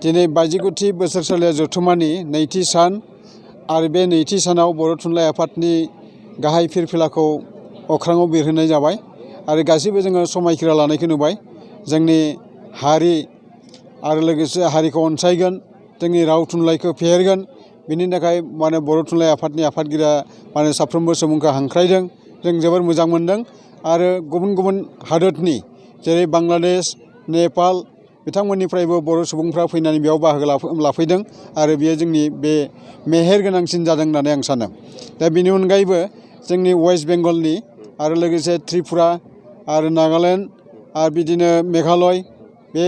दिनै 59थि बोसोरसालिया जथुम्मानि नैथि सान आरो बे नैथि सानाव बर' थुनलाइ आफादनि गाहाय फिरफिलाखौ अख्राङाव बिरहोनाय जाबाय आरो गासैबो जोङो समायखिरा लानायखौ नुबाय। जोंनि हारि आरो लोगोसे हारिखौ अनसायगोन, जोंनि राव थुनलाइखौ फेहेरगोन, बिनि थाखाय बर' थुनलाइ आफादनि आफादगिरिया साफ्रोमबो सुबुंखौ हांख्रायदों। जों जोबोर मोजां मोनदों आरो गुबुन गुबुन हादोरनि जेरै बांलादेश, नेपाल बिथांमोननिफ्रायबो बर' सुबुंफ्रा फैनानै बेयाव बाहागो लाफैदों आरो बेयो जोंनि बे मेहेर गोनांसिन जादों होननानै आं सानो। दा बेनि अनगायैबो जोंनि वेस्ट बेंगलनि आरो लोगोसे त्रिपुरा आरो नागालेण्ड आरो बिदिनो मेघालय बे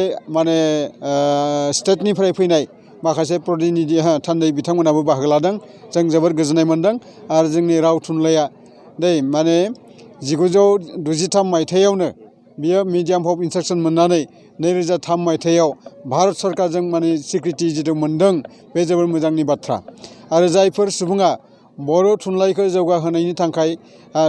स्टेटनिफ्राय फैनाय माखासे प्रतिनिधि थान्दै बिथांमोनाबो बाहागो लादों। जों जोबोर गोजोननाय मोनदों आरो जोंनि राव थुनलाइया 1963 मायथाइयावनो बियो मिडियाम अफ इन्सट्राक्सन मोननानै 2003 मायथाइयाव भारत सरकारजों स्वीकृति जिथु मोनदों, बे जोबोर मोजांनि बाथ्रा। आरो जायफोर सुबुङा बर' थुनलाइखौ जौगाहोनायनि थाखाय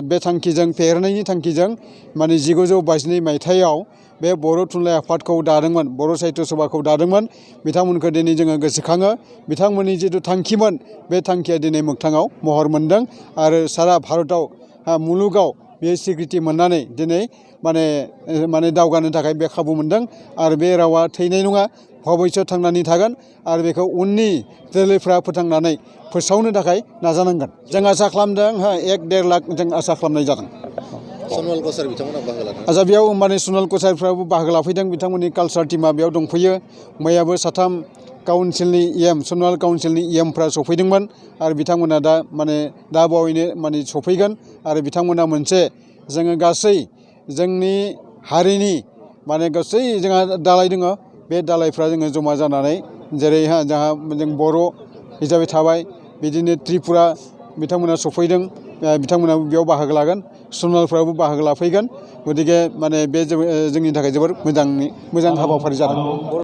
बे थांखिजों फेहेरनायनि थांखिजों 1922 मायथाइयाव बे बर' थुनलाइ आफादखौ दादोंमोन, बर' साहित्य सभाखौ दादोंमोन, बिथांमोनखौ दिनै जोङो गोसोखाङो। बिथांमोननि जिथु थांखिमोन, बे थांखिया दिनै मोगथाङाव महर मोनदों आरो सारा भारताव मुलुगाव बेयो स्वीकृति मोननानै दिनै दावगानो थाखाय बे खाबु मोनदों आरो बे रावा थैनाय नङा, भबिष्यत थांनानै थागोन आरो बेखौ उननि जोलैफ्रा फोथांनानै फोसावनो थाखाय नाजानांगोन। जों आसा खालामदों 1-1.5 लाख जों आसा खालामनाय जादों। सनवाल कसारी बिथांमोना बाहागो लादों। आच्छा, बेयाव सनवाल कसारीफ्राबो बाहागो लाफैदों। बिथांमोननि कालचार टीमा बेयाव दंफैयो। मैयाबो 3 काउन्सिलनि सनवाल काउन्सिलनि फ्रा सफैदोंमोन आरो बिथांमोना दा बावैनो सफैगोन आरो बिथांमोना मोनसे जोङो गासै जोंनि हारिनि गासै जोंहा दालाय दङ, बे दालायफ्रा जोङो जमा जानानै जेरै जोंहा जों बर' हिसाबै थाबाय, बिदिनो त्रिपुरा बिथांमोना सफैदों, बिथांमोनाबो बेयाव बाहागो लागोन, सनवालफ्राबो बाहागो लाफैगोन। गतिके बे जोंनि थाखाय जोबोर मोजां हाबाफारि जादों।